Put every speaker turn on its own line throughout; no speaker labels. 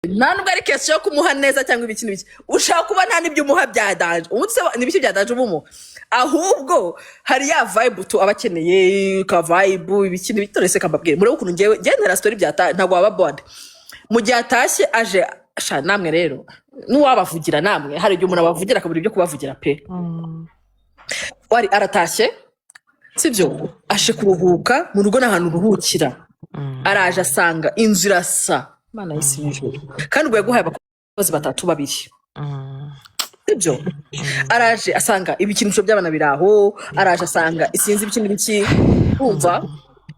Nta nubwo ari question yo kumuha neza cyangwa ibiki n'ibiki. Ushaka kuba nta n'ibyo umuha bya danger. Ubundi se ni ibiki bya danger uba umuha? Ahubwo hari ya vibe tu aba akeneye, ka vibe, ibiki n'ibiki. None se kambabwire, murebe ukuntu ngewe ntera story byata, ntabwo waba bored mu gihe atashye aje. Sha, namwe rero n'uwabavugira, namwe hari igihe umuntu abavugira akabura ibyo kubavugira pe. Wari aratashye, sibyo? Aje kuruhuka mu rugo, ni ahantu uruhukira. Araje asanga inzu irasa Imana y'isi n'ijuru, kandi ubwo yaguhaye abakozi batatu, babiri, sibyo? Araje asanga ibikinisho by'abana biri aho, araje asanga isinzi ibiki n'ibiki. Umva,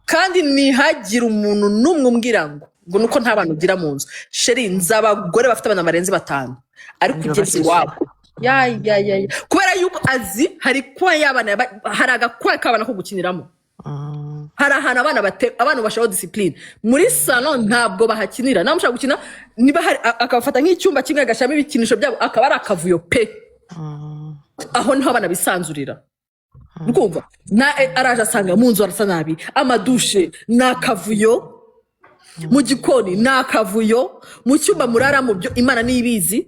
kandi ntihagire umuntu n'umwe umbwira ngo nuko nta bana ugira mu nzu. Chérie, nzi abagore bafite abana barenze batanu, ariko ugeze
Birabasize.
iwabo, ya ya ya ya, kubera yuko azi hari kuba y'abana hari agakwaye k'abana ko gukiniramo, hari ahantu abana bate, abana bashiraho discipline. Muri salon ntabwo bahakinira. Nawe mushaka gukina, niba hari akabafata nk'icyumba kimwe, agashyiramo ibikinisho byabo, akaba ari akavuyo pe. Aho niho abana bisanzurira. Urumva na araje asanga mu nzu arasa nabi, amadushe ni akavuyo, mu gikoni ni akavuyo, mu cyumba muraramo byo Imana niyo ibizi.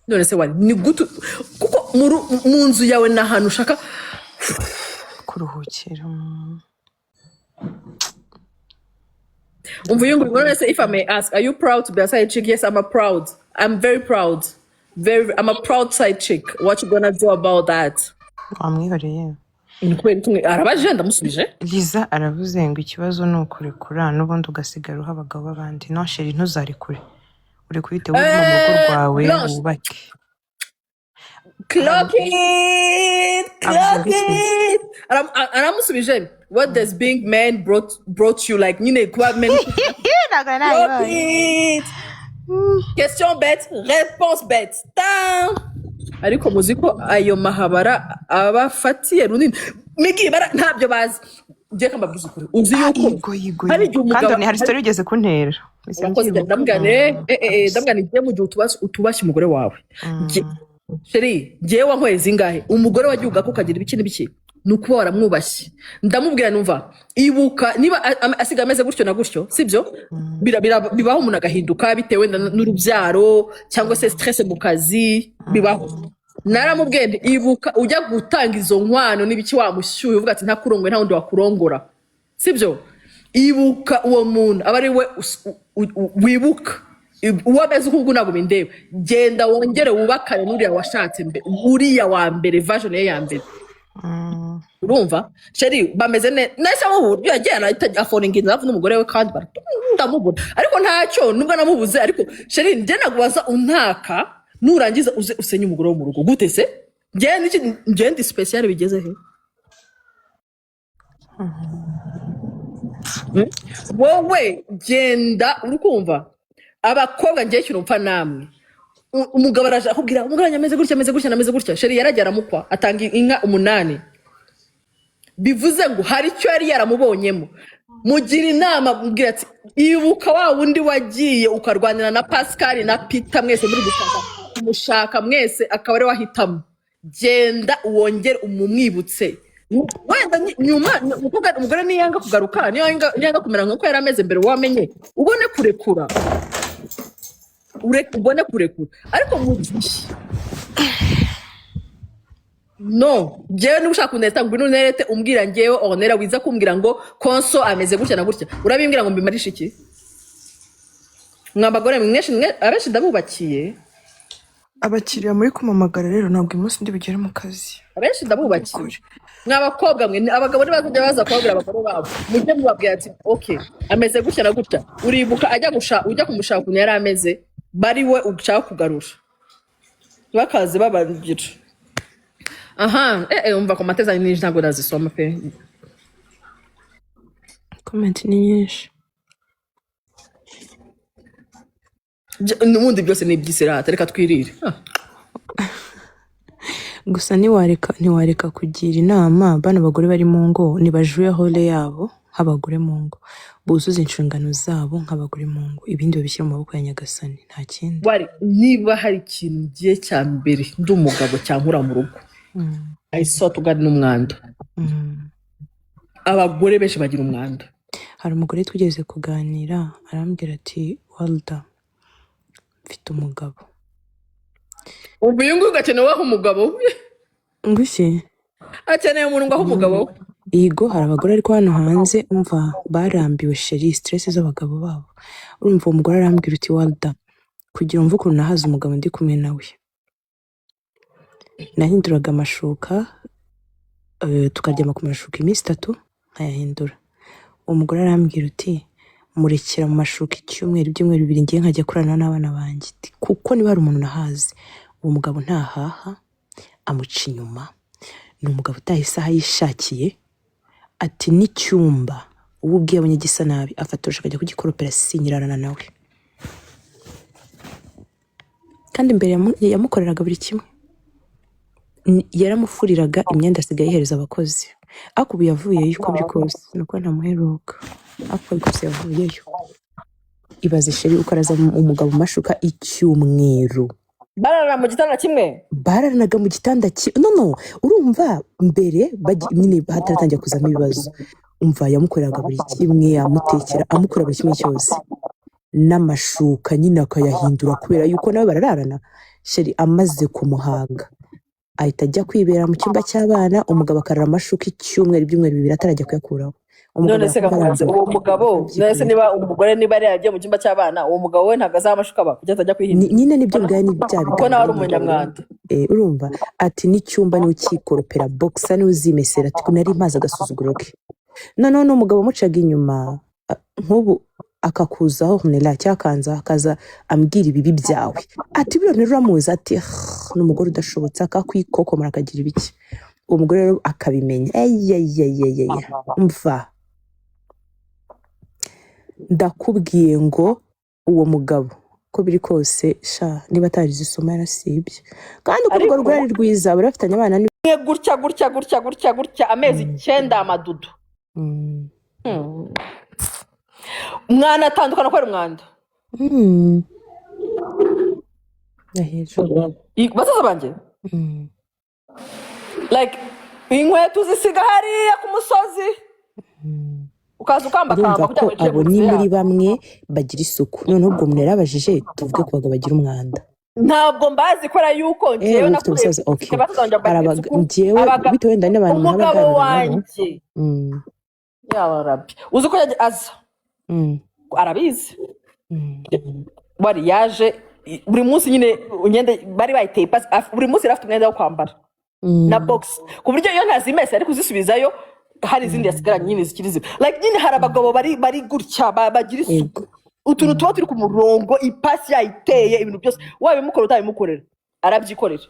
None se wari ni gute? Kuko mu nzu yawe ni ahantu ushaka
kuruhukira.
Umva uyu nguyu. None se, if I may ask, are you proud to be a side chick? Yes, I'm a proud, I'm very proud, very, I'm a proud side chick. What you gonna do about that?
Wamwihoreye.
Ni kubera iki arabajije, ndamusubije.
Liza aravuze ngo ikibazo ni ukurekura n'ubundi ugasigara uha abagabo b'abandi. No chérie, ntuzarekure, uri kuhita wiguma mu rugo rwawe,
Blanche.
wubake.
Clock it.
Avuze
Clock
ngo iki?
it. Aramusubije, what does being men brought you, like nyine kuba men.
Ntabwo
Clock
nayibonye.
it. Question bête, réponse bête. Tan! Ariko muzi ko ayo mahabara abafatiye runini migi bara ntabyo bazi. Ngiye kambabwiza ukuri, uzi yuko
Yigo, yigo.
hari
Yigo.
igihe umugabo
Kandi hari story ugeze kuntera. Mpise
Urakoze cyane.
mbyibuka.
Ndamubwira nti ndamubwira nti ngiye mu gihe utubashye umugore wawe. Chérie, ngewe wankoreye zingahe? Umugore wagiye ugako ukagira ibiki n'ibiki, ni ukuba waramwubashye. Ndamubwira, numva, ibuka niba asigaye ameze gutyo na gutyo, sibyo? Bibaho umuntu agahinduka bitewe n'urubyaro cyangwa se stress mu kazi, bibaho. Naramubwiye nti ibuka ujya gutanga izo nkwano n'ibiki, wamushyuye, uvuga ati ntakurongoye nta wundi wakurongora, sibyo? Ibuka uwo muntu aba ari we wibuka uwo ameze uko. Ubwo ntabwo bindeba. Genda wongere wubakane n'uriya washatse mbere, uriya wa mbere, version ye ya mbere. Urumva chérie, bameze neza nese. Ubu yagiye arahita afallinga in love n'umugore we, kandi ndamubura, ariko ntacyo nubwo namubuze. Ariko chérie, njye nagubaza untaka, nurangiza uze usenye umugore wo mu rugo gute se? Njye njye ndi special bigeze he? Wowe genda. Uri kumva abakobwa, ngiye ikintu mpfa namwe. Umugabo araje akubwira umugore wanjye ameze gutya, ameze gutya, ameze gutya. Chérie, yaragiye aramukwa, atanga inka umunani, bivuze ngo hari icyo yari yaramubonyemo. Mugira inama, mubwira ati ibuka wa wundi wagiye ukarwanira na Pascal na Peter, mwese muri gushaka kumushaka mwese, akaba ari we ahitamo. Genda wongere umumwibutse. Wenda nyuma umugore niyanga kugaruka, niyanga kumera nk'uko yari ameze mbere, wamenye ubone kurekura. Ubone kurekura. Ariko mu gihe no njyewe niba ushaka kuntereta, ngwino unterete, umbwira njyewe Ornella. Wiza kumbwira ngo Konso ameze gutya na gutya, urabimbwira ngo mbimarishe iki? Mwa bagore mwinshi abenshi ndabubakiye.
Abakiriya muri kumamagara rero, ntabwo uyu munsi ndi bugere mu kazi.
Abenshi ndabubakiye.
Ukuri.
Mwa bakobwa mwe, abagabo ntibazajya baza kubabwira abagore babo. Mujye mubabwira ati ok, ameze gutya na gutya, uribuka ajya ujya kumushaka ukuntu yari ameze, bari we ushaka kugarura, bakaze babagira aha. Umva, commentaires zanyu nyinshi ntabwo nazisoma pe.
Comment ni nyinshi.
N'ubundi byose ni iby'isirata, reka twirire. Ah.
Gusa ntiwareka kugira inama bano bagore bari mu ngo, nibajure role yabo nk'abagore mu ngo, buzuze inshingano zabo nk'abagore mu ngo, ibindi babishyire mu maboko ya Nyagasani, nta kindi.
Wari niba hari ikintu ngiye cya mbere ndi umugabo cyankura mu rugo, I swear to God, n'umwanda. Abagore benshi bagira umwanda.
Hari umugore twigeze kuganira, arambwira ati walda Afite umugabo.
Ubu uyu nguyu akeneye uwaha umugabo we.
Nguki?
Akeneye umuntu ngo ahe umugabo we.
Yego, hari abagore, ariko hano hanze, umva, barambiwe chérie, stress z'abagabo babo. Urumva, uwo mugore arambwira uti: "Walda, kugira umve ukuntu nahaze umugabo ndi kumwe nawe, nahinduraga amashuka, tukaryama ku mashuka iminsi 3 nkayahindura." Uwo mugore arambwira uti: "Murekera mu mashuka icyumweru, ibyumweru 2, ngiye nkajya kurana n'abana banjye." Ati, "Kuko niba hari umuntu nahaze, uwo mugabo ntahaha, amuca inyuma, ni umugabo utaha isaha yishakiye." Ati: "N'icyumba uwo ubwiye abonye gisa nabi, afata urusha akajya kugikoropera, sinyirarana nawe." Kandi mbere yamukoreraga buri kimwe. Yaramufuriraga imyenda, asigaye ayihereza abakozi. Ariko ubu yavuyeyo, uko biri kose ni uko ntamuheruka, ariko uko biri kose yavuyeyo. Ibaze chérie, ukaraza umugabo mu mashuka icyumweru.
Barara mu gitanda kimwe?
Bararanaga mu gitanda no, urumva, mbere nyine hataratangira kuzamo ibibazo, umva, yamukoreraga buri kimwe, amutekera, amukorera buri kimwe cyose, n'amashuka nyine akayahindura kubera yuko nawe barararana. Chérie, amaze kumuhaga ahita ajya kwibera mu cyumba cy'abana, umugabo akarara amashuka icyumweru, ibyumweru 2 atarajya kuyakuraho. Umugabo
None se
yakumva
kamubaze,
arambiwe,
uwo mugabo, none se
akabyikorera.
niba umugore, niba yari yagiye mu cyumba cy'abana, uwo mugabo we ntabwo azaha amashuka aba kugira atajya kwihindura?
Nyine nibyo mbwira, ni bya
Kuko nawe ari
biganiro.
umunyamwanda.
Urumva, ati n'icyumba niwe ukikoropera, boxer niwe uzimesera. Ati nari mpazi agasuzuguro ke. Noneho n'umugabo umucaga inyuma, nk'ubu akakuzaho nera cyakanza, akaza ambwira ibibi byawe. Ati buriya rero uramuzi. Ati: "Ah, ni umugore udashobotse," akakwikokomora, akagira ibiki. Uwo mugore rero akabimenya, eyeyeyeyeye, umva, ndakubwiye ngo uwo mugabo uko biri kose sha, niba atarize isomo yarasibye, kandi uko urwo
Ariko
rugo ari rwiza, bari bafitanye abana ni
gutya gutya gutya gutya gutya, amezi 9, amadudu. Mwana atandukana kubera umwanda.
Ndahiro.
Basaza banjye, like inkweto uzisiga hariya ku musozi, ukaza ukambakamba
Urumva
kugira
ko
ngo winjire
abo
mu
ni
nzu
muri
yabo.
Bamwe bagira isuku. Noneho ubwo umuntu yarabajije, tuvuge ku bagabo bagira umwanda.
Ntabwo mbazi kubera yuko njyewe
Ufite
nakuriye
umusaza, okay.
mfite basaza banjye
Hari
bagira isuku.
njyewe bitewe wenda n'abantu nkaba
Umugabo
nganira nabo.
wanjye, yaba rabbi, uzi ko yajya aza, arabizi, wari yaje buri munsi nyine imyenda bari bayiteye ipasi, buri munsi yari afite umwenda wo kwambara na box, ku buryo iyo ntazimese ari kuzisubizayo, hari izindi yasigaranye nyine zikiri zimwe. Like nyine hari abagabo bari gutya, bagira isuku, utuntu tuba turi ku murongo, ipasi yayiteye, ibintu byose wabimukorera utabimukorera arabyikorera.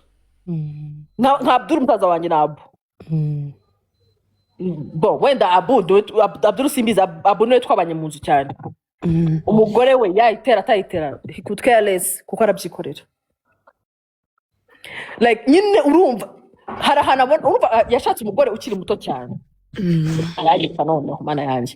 Nka Abdul musaza wanjye na Abu. Bon, wenda Abu Abdul simbizi. Abu niwe twabanye mu nzu cyane. Umugore we yayitera atayitera, he could care less, kuko arabyikorera. Like nyine urumva hari ahantu abona, urumva, yashatse umugore ukiri muto cyane, aragipfa noneho, mana yanjye.